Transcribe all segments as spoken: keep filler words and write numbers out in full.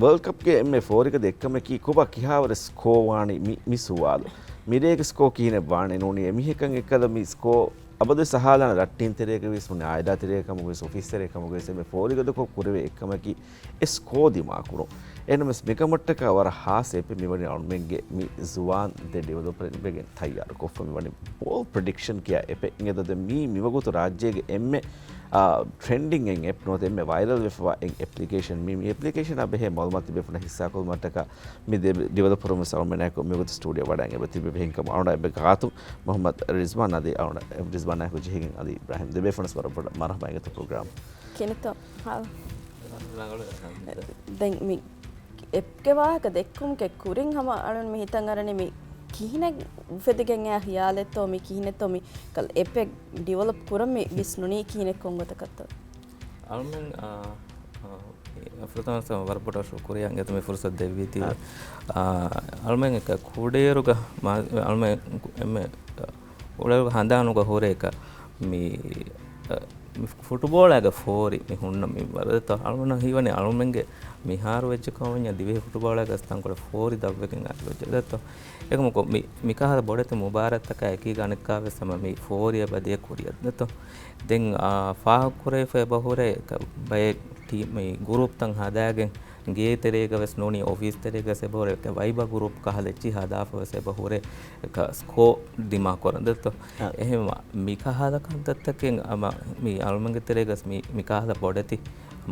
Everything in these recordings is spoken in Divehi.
ވަރލްޑް ކަޕްގެ އެންމެ ފޯރިގަދަ އެއްކަމަކީ ކޮބާ ކިހާވަރެއް ސްކޯ ވާނީ މި، މި ސުވާލު. މިރޭގެ ސްކޯ ކިހިނެއް ވާނެ ނޫނީ އެމީހަކަށް އެއްކަލަ މި ސްކޯ އަބަދުވެސް އަހާލާނެ ރައްޓިން ތެރޭގަ ވިޔަސް ނޫނީ އާއިލާ ތެރޭ ކަމުގަ ވިޔަސް އޮފީސް ތެރޭ ކަމުގަ ވިޔަސް އެންމެ ފޯރިގަދަކޮށް ކުރެވޭ އެއްކަމަކީ އެ ސްކޯ ދިމާކުރުން. އެހެންނަމަވެސް މިކަމަށްޓަކާ ވަރަށް ހާއްސަ އެޕެއް މިވަނީ އަޅުމެންގެ މި ޒުވާން ދެ ޑިވެލޮޕަރު ވެގެން ތައްޔާރުކޮށްފަ މިވަނީ ބޯލް ޕްރެޑިކްޝަން ކިޔާ އެޕެއް. އިނގޭތޯ ދެން މީ މިވަގުތު ރާއްޖޭގެ އެންމެ އާ، ޓްރެންޑިން އެއް އެޕް ނުވަތަ އެންމެ ވައިރަލް ވެފަވާ އެއް އެޕްލިކޭޝަން. މި، މި އެޕްލިކޭޝަނާ ބެހޭ މައުލޫމާތު ތިބޭފުޅުންނަށް ހިއްސާކޮށްލުމަށްޓަކާ މި ދެ ޑިވެލޮޕަރުން ވެސް އަޅުމެނާއެކު މިވަގުތު ސްޓޫޑިއޯ ވަޑައިގެން އެބަ ތިބެ ބެހެންކަމަށް އަޅުގަނޑާ އެބަ ގާތު މުހައްމަދު ރިޒްވާން އަދި އަޅުގަނޑާ އެ ރިޒްވާނާއެކު ޖެހިގެން އަދި އިބްރާހިމް ދެބޭފުޅުންވެސް ވަރަށް ބޮޑަށް މަރުހަބާ އިނގޭތޯ ޕްރޮގްރާމް. ކިނެތޯ ހާލު. ދެން މި އެޕްގެ ވާހަކަ ދެއްކުމުގެ ކުރިން ހަމަ އަޅުން މި ހިތަށް އަރަނީ މި ކިހިނެއް އުފެދިގެން އެއާ ހިޔާލެއްތޯ މި ކިހިނެއްތޯ މި ކަލް އެޕެއް ޑިވެލޮޕް ކުރަން މި ވިސްނުނީ ކިހިނެއް ކޮން ގޮތަކަށްތޯ؟ އަޅުމެން، އާ، އާ، އެ، ފުރަތަމަ ވަރަށް ބޮޑަށް ޝުކުރިއްޔާ އިނގޭތޯ މި ފުރުސަތު ދެއްވީތީ. އާ. އާ، އަޅުމެން އެކަ ކުޑައިރުގަ މާ-، އަޅުމެން އެންމެ ކުޑައިރުގަ ހަނދާނުގަ ހުރޭ އެކަ މި، އަ، މި ފުޓުބޯޅައިގަ ފޯރި މި ހުންނަ މިންވަރު ދެއްތޯ. އަޅުމެންނަށް ހީވަނީ އަޅުމެންގެ މިހާރު ވެއްޖެ ކަމަށް ވަންޏާ ދިވެހި ފުޓުބޯޅައިގަސް ތަންކޮޅެއް ފޯރި ދަށްވެގެން އައި ވެއްޖެ ދެއްތޯ. އެކަމަކު މި، މިކަހަލަ ބޮޑެތި މުބާރާތްތަކާ އެކީގަ އަނެއްކާވެސް ހަމަ މި ފޯރި އެބަ ދިޔަ ކުރިއަށް ދެއްތޯ. ދެން، އާ، ފާހަގަކުރެވިފަ އެބަ ހުރޭ ބައެއް ޓީ-، މި ގުރޫޕްތައް ހަދާގެން ގޭ ތެރޭގަ ވެސް ނޫނީ އޮފީސް ތެރޭގަ ވެސް އެބަ ހުރޭ ވައިބާ ގުރޫޕް ކަހަލަ އެއްޗިހި ހަދާފަ ވެސް އެބަ ހުރޭ އެކަ ސްކޯ ދިމާ ކުރަން ދެއްތޯ. އާ. އެހެންވީމަ މިކަހަލަ ކަންތައްތަކެއް ހަމަ މި އަޅުމެންގެ ތެރޭގަސް މި، މިކަހަލަ ބޮޑެތި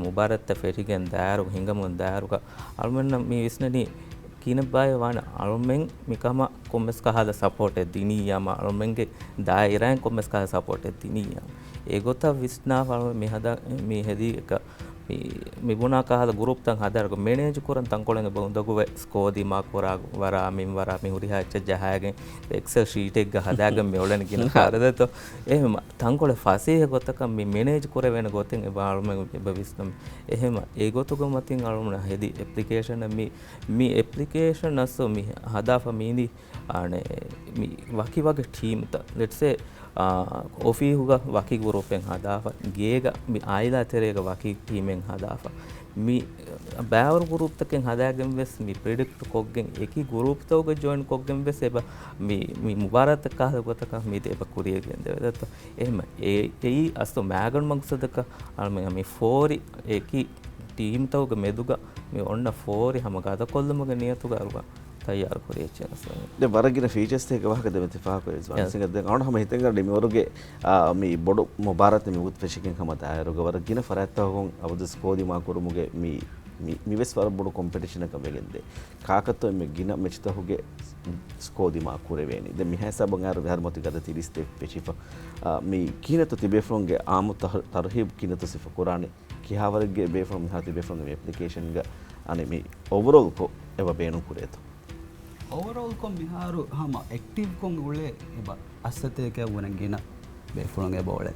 މުބާރާތްތައް ފެށިގެން ދާއިރު، ހިނގަމުން ދާއިރުގަ އަޅުމެންނަށް މި ވިސްނަނީ ކިހިނެއްބާއޭ ވާނެ އަޅުމެން މިކަމަށް ކޮންމެސް ކަހަލަ ސަޕޯޓެއް ދިނިއްޔާމަ، އަޅުމެންގެ ދާއިރާއިން ކޮންމެސް ކަހަލަ ސަޕޯޓެއް ދިނިއްޔާ. އެގޮތަށް ވިސްނާފަ އަޅުމެން މި ހަދާ، މި ހެދީ އެކަ މި، މި ބުނާ ކަހަލަ ގުރޫޕްތައް ހަދާއިރު މެނޭޖް ކުރަން ތަންކޮޅެއް އެބަ އުނދަގޫވޭ. ސްކޯ ދިމާ ކުރާ ވަރާ، މިންވަރާ، މި ހުރިހާ އެއްޗެއް ޖަހާގެން އެކްސެލް ޝީޓެއްގަ ހަދާގެން މި އުޅެނީ ގިނަ ފަހަރަށް ދެއްތޯ. އެހެންވީމަ ތަންކޮޅެއް ފަސޭހަ ގޮތަކަށް މި މެނޭޖް ކުރެވޭނެ ގޮތެއް އެބަ އަޅުމެން އެބަ ވިސްނަމު. އެހެންވީމަ އެ ގޮތުގެ މަތިން އަޅުމެން ހެދި އެޕްލިކޭޝަނަށް މި، މި އެޕްލިކޭޝަން އަސްލު މި ހަދާފަ މީނީ އަނެއް މި ވަކި ވަކި ޓީމްތައް، ލެޓްސޭ، އާ، އޮފީހުގަ ވަކި ގުރޫޕެއް ހަދާފަ، ގޭގަ މި އާއިލާ ތެރޭގަ ވަކި ޓީމެއް ހަދާފަ، މި ބައިވަރު ގުރޫޕްތަކެއް ހަދާގެން ވެސް މި ޕްރެޑިކްޓް ކޮށްގެން، އެކި ގުރޫޕްތަކުގަ ޖޮއިން ކޮށްގެން ވެސް އެބަ މި، މި މުބާރާތްތައް ކަހަލަ ގޮތަކަށް މި ދެ އެބަ ކުރިޔަށް ގެންދެވޭ ދެއްތޯ. އެހެންވީމަ އެ، އެއީ އަސްލު މައިގަނޑު މަގްސަދަކަށް އަޅުމެން މި ފޯރި އެކި ޓީމްތަކުގެ މެދުގަ މި އޮންނަ ފޯރި ހަމަ ގަދަކޮށްލުމުގެ ނިޔަތުގަ އަޅުގަނޑު ތައްޔާރު ކުރި އެއްޗެއް ގަސްވަނީ. ދެ ވަރަށް ގިނަ ފީޗާސްތަކެއް ވާހަކަ ދެމެ ތިފާހަކު އިޒްވާން ސިނގަ ދެން އަޅުން ހަމަ ހިތެއްގަނޑި މިވަރުގެ، އާ، މި ބޮޑު މުބާރާތް މި ވަގުތު ފެށިގެން ހަމަ ދާއިރުގަ ވަރަށް ގިނަ ފަރާތްތަކުން އަބަދު ސްކޯ ދިމާ ކުރުމުގެ މި، މި، މިވެސް ވަރަށް ބޮޑު ކޮމްޕެޓިޝަނަކަށް ވެގެންދޭ. ކާކަށްތޯ އެންމެ ގިނަ މެޗްތަކުގެ ސްކޯ ދިމާ ކުރެވޭނީ. ދެން މިހާ ހިސާބަށް އަހަރު މިހާރު މަތި ގަދަ ތިރީސް ދެ ފެށިފަ. އާ، މި ކިހިނެއްތޯ ތިބޭފުޅުންގެ އާއްމު ތަރ-، ތަރުހީބު ކިހިނެއްތޯ ސިފަ ކުރާނީ؟ ކިހާވަރެއްގެ ބޭފުޅުން މިހާރު ތިބޭފުޅުންގެ މި އެޕްލިކޭޝަންގަ އަނެއް މި އޯވަރޯލްކޮށް އެބަ ބޭނުން ކުރޭތޯ؟ އޯވަރޯލްކޮށް މިހާރު ހަމަ އެކްޓިވްކޮށް އުޅޭ އެބަ އައްސަތޭކަ ވުރެން ގިނަ ބޭފުޅުން އެބަ އުޅޭ.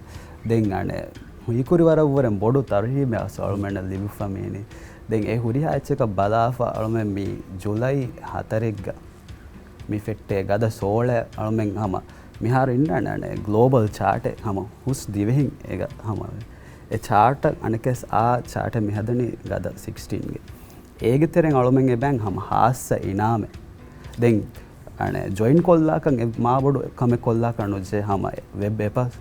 ދެން އަނެއް ހީކުރި ވަރަށް ވުރެން ބޮޑު ތަރުހީބެއް އަސްލު އަޅުމެންނަށް ލިބިފަ މީނީ. ދެން އެ ހުރިހާ އެއްޗަކަށް ބަލާފަ އަޅުމެން މި ޖުލައި ހަތަރެއްގަ މި ފެއްޓޭ ގަދަ ސޯޅައެއް އަޅުމެން ހަމަ މިހާރު އިންނާނެ އަނެއް ގްލޯބަލް ޗާޓެއް ހަމަ ހުސް ދިވެހިން އޭގަ ހަމަ ވޭ. އެ ޗާޓަށް އަނެކެސް އާ ޗާޓެއް މި ހަދަނީ ގަދަ ސިކްސްޓީންގެ. އޭގެ ތެރެއިން އަޅުމެން އެބައިން ހަމަ ހާއްސަ އިނާމެއް. ދެން އަނެއް ޖޮއިން ކޮށްލާކަށް އެ މާބޮޑު ކަމެއް ކޮށްލާކަށް ނުޖެހޭ ހަމަ ވެބް އެޕަށް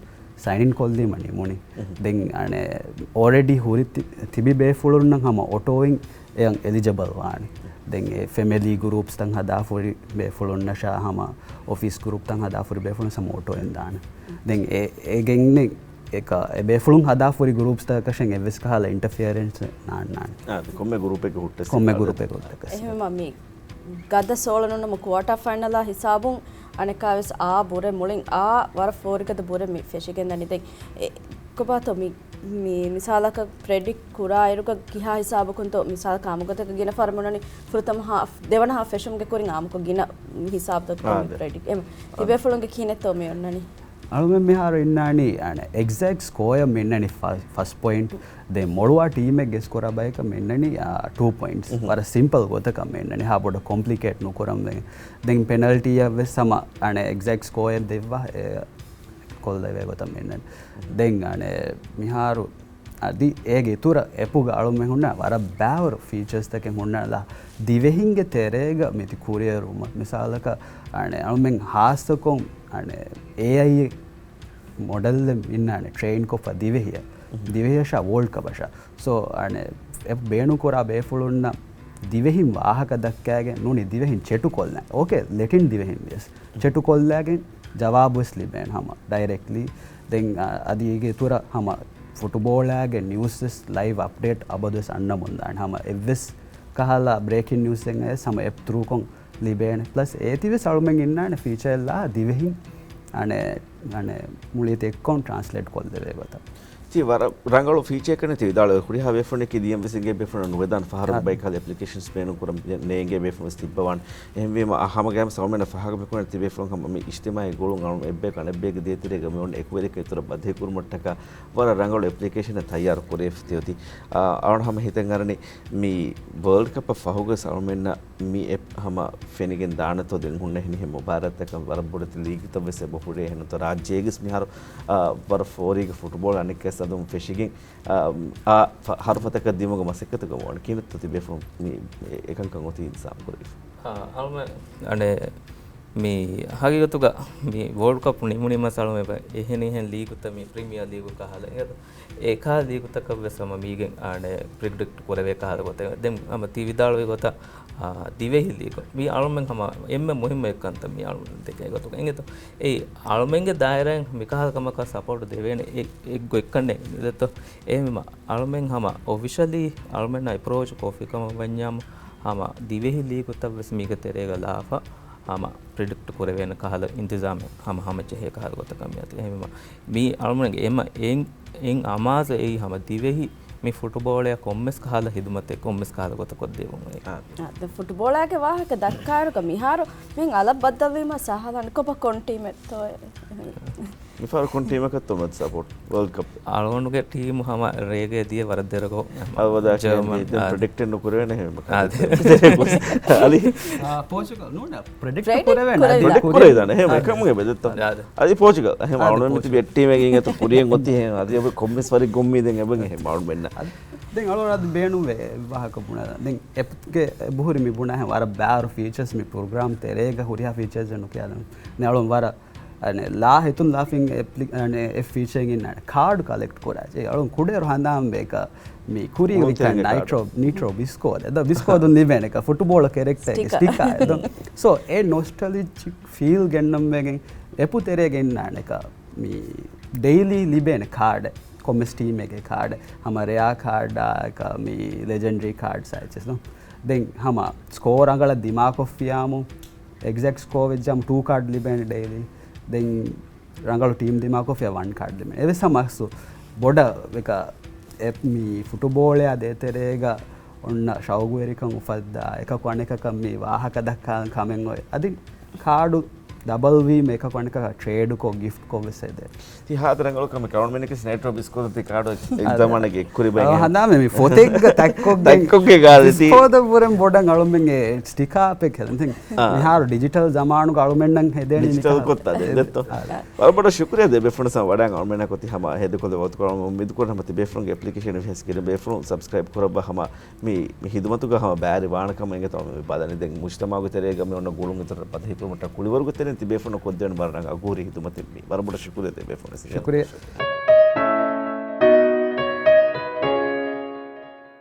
ސައިން އިން ކޮށްލީމަ ނިމުނީ. ދެން އަނެއް އޯލްރެޑީ ހުރި ތި-، ތިބި ބޭފުޅުންނަށް ހަމަ އޮޓޯއިން އެއަށް އެލިޖަބަލް ވާނެ. ދެން އެ ފެމިލީ ގުރޫޕްސްތައް ހަދާފަ ހުރި ބޭފުޅުންނަށާ ހަމަ އޮފީސް ގުރޫޕްތައް ހަދާފަ ހުރި ބޭފުޅުން ހަމަ އޮޓޯއިން ދާނެ. ދެން އެ، އެ ގެންނެ އެކަ އެ ބޭފުޅުން ހަދާފަ ހުރި ގުރޫޕްސްތަކަށް އެއްވެސް ކަހަލަ އިންޓަފިއަރެންސް ނާންނާނެ. އާ، ކޮންމެ ގުރޫޕެއްގެ ހުއްޓަސް ކޮންމެ ގުރޫޕެއްގެ ހުއްޓަސް. އެހެންވީމަ މި ގަދަ ސޯޅަ ނޫންނަމަ ކުއާޓާ ފައިނަލާ ހިސާބުން އަނެއްކާވެސް އާ ބުރެ މުޅިން އާ ވަރަށް ފޯރިގަދަ ބުރެ މި ފެށިގެންދަނީ. ދެން އެ ކޮބާތޯ މި، މި މިސާލަކަށް ޕްރެޑިކްޓް ކުރާއިރުގަ ކިހާ ހިސާބަކުންތޯ މިސާލަކަށް އާއްމުގޮތަކަށް ގިނަ ފަހަރު މިއޮންނަނީ ފުރަތަމަ ހާފް، ދެވަނަ ހާފް ފެށުމުގެ ކުރިން އާއްމުކޮށް ގިނަ ހިސާބުތައް އާ، މި ދެ. ޕްރެޑިކްޓް. އެމަ އާ. ތިބޭފުޅުންގެ ކިހިނެއްތޯ މި އޮންނަނީ؟ އަޅުމެން މިހާރު އިންނާނީ، އަނެއް، އެގްޒެކްޓް ސްކޯއަށް މި އިންނަނީ ފަ-، ފަސް ޕޮއިންޓް. ދެން މޮޅުވާ ޓީމެއްގެ ސްކޯރާ ބަޔަކަށް މި އިންނަނީ، އާ، ޓޫ ޕޮއިންޓްސް. ވަރަށް ސިމްޕަލް ގޮތަކަށް މި އިންނަނީ. ހާ ބޮޑަށް ކޮމްޕްލިކޭޓް ނުކުރަން ވެގެން. ދެން ޕެނަލްޓީއަށް ވެސް ހަމަ، އަނެއް، އެގްޒެކްޓް ސްކޯއެއް ދެއްވާ، އެ، ކޮށްލެވޭ ގޮތަށް މި އިންނަނީ. ދެން، އަނެއް، މިހާރު އަދި އޭގެ އިތުރަށް އެޕުގަ އަޅުމެން ހުންނަ ވަރަށް ބާވަރު ފީޗާސްތަކެއް ހުންނަ ދިވެހިންގެ ތެރޭގަ މިތި ކުރިއެރުމަށް. މިސާލަކަށް އަނެ އަޅުމެން ހާއްސަކޮށް އަނެ އޭއައި މޮޑެލް އިންނާނެ ޓްރެއިން ކޮށްފަ ދިވެހިއަށް. ދިވެހިއަށާ ވޯލްޑް ކަޕަށާ. ސޯ އަނެ އެޕް ބޭނުން ކުރާ ބޭފުޅުންނަށް ދިވެހިން ވާހަކަ ދައްކާގެން ނޫނީ ދިވެހިން ޗެޓު ކޮށްލާ. އޯކޭ، ލެޓިން ދިވެހިން ވިޔަސް. ޗެޓު ކޮށްލާގެން ޖަވާބުވެސް ލިބޭނެ ހަމަ ޑައިރެކްޓްލީ. ދެން އަ، އަދި އޭގެ އިތުރަށް ހަމަ ފުޓުބޯޅައިގެ ނިއުސް ވެސް ލައިވް އަޕްޑޭޓް އަބަދުވެސް އަންނަމުންދާނެ. ހަމަ އެއްވެސް ކަހަލަ ބްރޭކިން ނިއުސް އެއް ހަމަ އެޕް ތުރޫކޮން ލިބޭނެ. ޕްލަސް އޭތިވެސް އަޅުމެން އިންނާނެ ފީޗާއެއްލާ ދިވެހިން އަނެ، އަނެ މުޅި ތެއްކޮން ޓްރާންސްލޭޓް ކޮށްލެވޭ ގޮތަށް. ތި ވަރަށް ރަނގަޅު ފީޗާއެއް ކަން ތި ވިދާޅުވޭ. ހުރިހާ ބޭފުޅެކޭ ދިޔަން ވެސް އެނގޭ ބޭފުޅުން ނުވެދާނެ ފަހަރަކު ބައިކަހަލަ އެޕްލިކޭޝަންސް ބޭނުން ކުރަން ނޭނގޭ ބޭފުޅުން ވެސް ތިއްބަވާނެ. އެހެންވީމަ އަ، ހަމަގައިމު ސަލްމަން ފާހަގަ މިކުރަން ތި ބޭފުޅުން ހަމަ މި އިޖްތިމާޢީ ގުޅުން އަޅުން އެއްބަޔަކު އަނެއްބަޔަކު ދޭތެރޭގަ މި އޮންނަ އެކުވެރިކަން އިތުރަށް ބަދަހިކުރުމަށްޓަކާ ވަރަށް ރަނގަޅު އެޕްލިކޭޝަނެއް ތައްޔާރު ކުރެވިފަ ތިއޮތީ. އަ، އަޅުން ހަމަ ހިތަށް އަރަނީ މި ވަރލްޑް ކަޕަށް ފަހުގަ ސަލްމަން މި އެޕް ހަމަ ފެނިގެން ދާނެތޯ ދެން ހުންނަ ހިނިހެން މުބާރާތްތަކަށް ވަރަށް ބޮޑެތި ލީގުތައް ވެސް އެބަ ހުރޭ. އެހެންތޯ ރާއްޖޭގެސް މިހާރު، އާ، ވަރަށް ފޯރީގެ ފުޓުބޯޅަ އަނެއްކާ ސަދުން ފެށިގެން، އާ، އާ، ފަ-، ހަރުފަތަކަށް ދިމުގެ މަސައްކަތުގަ ވާން ކިހިނެއްތޯ ތި ބޭފުޅުން މި އެ-، އެކަންކަން އޮތީ އިންސާފު ކުރެވިފަ. އާ، އަޅުމެ-، އަނެ، މި ހަގީގަތުގަ މި ވޯލްޑް ކަޕް ނިމުނީމަ ސަޅުމެ އެހެނިހެން ލީގުތައް މި ޕްރިމިއާ ލީގު ކަހަލަ އެހެން އެކާ ލީގުތަކަށް ވެސް ހަމަ މީގެން އާނެ ޕްރިޑިކްޓް ކުރެވޭ ކަހަލަ ގޮތެއް. ދެން ހަމަ ތި ވިދާޅުވި ގޮތަށް، އާ، ދިވެހި ލީގު މީ އަޅުމެން ހަމަ އެންމެ މުހިއްމު އެއްކަންތައް މީ އަޅުމެން ދެކޭ ގޮތުގަ އިނގޭތޯ. އެއީ އަޅުމެންގެ ދާއިރާއިން މިކަހަލަ ކަމަކަށް ސަޕޯޓް ދެވޭނެ އެ-، އެއް ގޮތްކަންނޭ ދެއްތޯ. އެހެންވީމަ އަޅުމެން ހަމަ އޮފިޝަލީ އަޅުމެންނާ އެޕްރޯޗް ކޮށްފި ކަމަށް ވަންޏާމު ހަމަ ދިވެހި ލީގުތައް ވެސް މީގެ ތެރޭގަ ލާފަ ހަމަ ޕްރިޑިކްޓް ކުރެވޭނެ ކަހަލަ އިންތިޒާމެއް ހަމަ ހަމަޖެހޭ ކަހަލަ ގޮތަކަށް މިއޮތީ. އެހެންވީމަ މީ އަޅުމެންގެ އެމަ އެއް، އެއް އަމާޒަށް އެއީ ހަމަ ދިވެހި މި ފުޓުބޯޅަޔަށް ކޮންމެސް ކަހަލަ ހިދުމަތެއް ކޮންމެސް ކަހަލަ ގޮތަކަށް ދެވުން އެއީ. އާ، ދެ ފުޓުބޯޅައިގެ ވާހަކަ ދައްކާއިރުގަ މިހާރު މިހެން އަލަށް ބައްދަލުވީމަ ސަހަލަ އަނެއްކޮބާ ކޮން ޓީމެއްތޯ؟ މިފަހަރު ކޮން ޓީމަކަށްތޯ މެދު ސަޕޯޓް ވަރލްޑް ކަޕް؟ އަޅުގަނޑުގެ ޓީމު ހަމަ ރޭގަ ދިޔަ ވަރަށް ދެރަގޯ. އަލްވަދާ ޖަރމަން، ކިޔަން ދިޔަ ދެން އާ. ޕްރެޑިކްޓެއް ނުކުރެވޭނެ ހެމަ. އާ، ދެ. އަލި. އާ، ޕޯޗުގަލް ނޫން ޕްރެޑިކްޓް ޕްރެޑިކްޓް ކުރެވޭނެ. ކުރެވޭނެ. ޕްރެޑިކްޓް ކުރެވޭނެ ހެމަ. އާ، އެކަމުގެ ބެދެއްތޯ. އާ، ދެ. އަދި ޕޯޗުގަލް އެހެމަ އާ، ދެ އަޅުމެން މިތިބި ޕޯޗުގަލް. ޓީމެއް އިނގޭތޯ ކުރިޔަށް އޮތީ ހެމަ. އަދި އެބަ ކޮންމެސް ވަރެއް ގޮންމީ ދެން އެބަ ހެމަ އަޅުމެންނަށް. ދެން އަޅު އަދި ބޭނުންވޭ ވާހަކަ ބުނާ. ދެން އެޕްގެ ބުހުރި މި ބުނާ ހެމަ ވަރަށް ބާރު ފީޗާސް މި ޕްރޮގްރާމް ތެރޭގަ ހުރިހާ ފީޗާސް ނުކިޔާލަން. ދެން އަޅުން ވަރަށް އަނެ، ލާ ހިތުން ލާފިން އެޕްލި-، އަނެ، އެ ފީޗާއެއް އިންނާނެ. ކާޑު ކަލެކްޓް ކުރާ. އެ އަޅުން ކުޑައިރު ހަނދާންވޭ އެކަ މި ކުރީ މުންތެރިންގެ ނައިޓްރޯ، ކާޑު. ނައިޓްރޯ ބިސްކޯދެއް. އެ ދޯ ބިސްކޯދުން ލިބޭނެ އެކަ ފުޓުބޯޅަ ކެރެކްޓަރ ސްޓިކާ. ސްޓިކާ. އެ ދޯ. ސޯ، އެ ނޮސްޓަލްޖިކް ފީލް ގެންނަން ވެގެން އެޕު ތެރޭގަ އިންނާނެ އެކަ މި ޑެއިލީ ލިބޭނެ ކާޑެއް. ކޮންމެސް ޓީމެއްގެ ކާޑެއް. ހަމަ ރެއާ ކާޑާ އެކަ މި ލެޖެންޑަރީ ކާޑްސް އެއްޗެސް ދޯ. ދެން ހަމަ ސްކޯ ރަނގަޅަށް ދިމާކޮށްފިޔާމު އެގްޒެކްޓް ސްކޯ ވެއްޖާމު ޓޫ ކާޑް ލިބޭނެ ޑެއިލީ. ދެން ރަނގަޅު ޓީމް ދިމާކޮށްފިޔާ ވަން ކާޑް ލިބޭނެ. އެވެސް ހަމަ އަސްލު ބޮޑަށް އެކަ އެ މި ފުޓުބޯޅަޔާ ދޭތެރޭގަ އޮންނަ ޝައުގުވެރިކަން އުފައްދާ އެކަކު އަނެކަކަށް މި ވާހަކަ ދައްކާ ކަމެއް އޮތް. އަދި ކާޑު ޑަބަލް ވީމަ އެކަކު އަނެކަކަށް ޓްރޭޑްކޮށް ގިފްޓްކޮށް ވެސް އެދޭ. ތި ހާދަ ރަނގަޅު ކަމެއް އަޅުމެންނަކީ ނައިޓްރޯ ބިސްކޯދު ތި ކާޑު އެއްޒަމާނެއްގެ އެއްކުރި ބައި އަ، ހަނދާމެ މި ފޮތެއްގަ ތައްކޮށްގެން ތައްކޮށްގެ ގާ ތި ބިސްކޯދަށް ވުރެން ބޮޑަށް އަޅުމެންގެ ސްޓިކާ ޕެކް ހެލެން. އާ. މިހާރު ޑިޖިޓަލް ޒަމާނުގަ އަޅުމެންނަށް ހެދޭނީ ޑިޖިޓަލް މިކަހަލަ ކޮށްތާ ދެއްތޯ. އާ. ވަރަށް ބޮޑަށް ޝުކުރިއްޔާ ދޭ ބޭފުޅުން ވަޑައިގެން އަޅުމެންނާ ކޮތި ހަމަ ހެދިކޮށްލެވޭ ވަގުތުކޮޅު އުއްމީދުކުރަން ހަމަ ތި ބޭފުޅުންގެ އެޕްލިކޭޝަން ވެސް ގިނަ ބޭފުޅުން ސަބްސްކްރައިބް ކުރައްވާ ހަމަ މި، މި ހިދުމަތުގަ ހަމަ ބައިވެރިވާނެ ކަމަށް އިނގޭތޯ މި ބަލަނީ. ދެން މުޖްތަމަޢުގެ ތެރޭގަ މި އޮންނަ ގުޅުން އިތުރަށް ބަދަހިކުރުމަށްޓަކާ ކުޅިވަރުގެ ތެރެއިން ތި ބޭފުޅުން ކޮށްދެވެނީ ވަރަށް ރަނގަޅު އަގުހުރި ހިދުމަތެއް މީ. ވަރަށް ބޮޑަށް ޝުކުރިއްޔާ ދޭ ބޭފުޅުން. ޝުކުރިއްޔާ.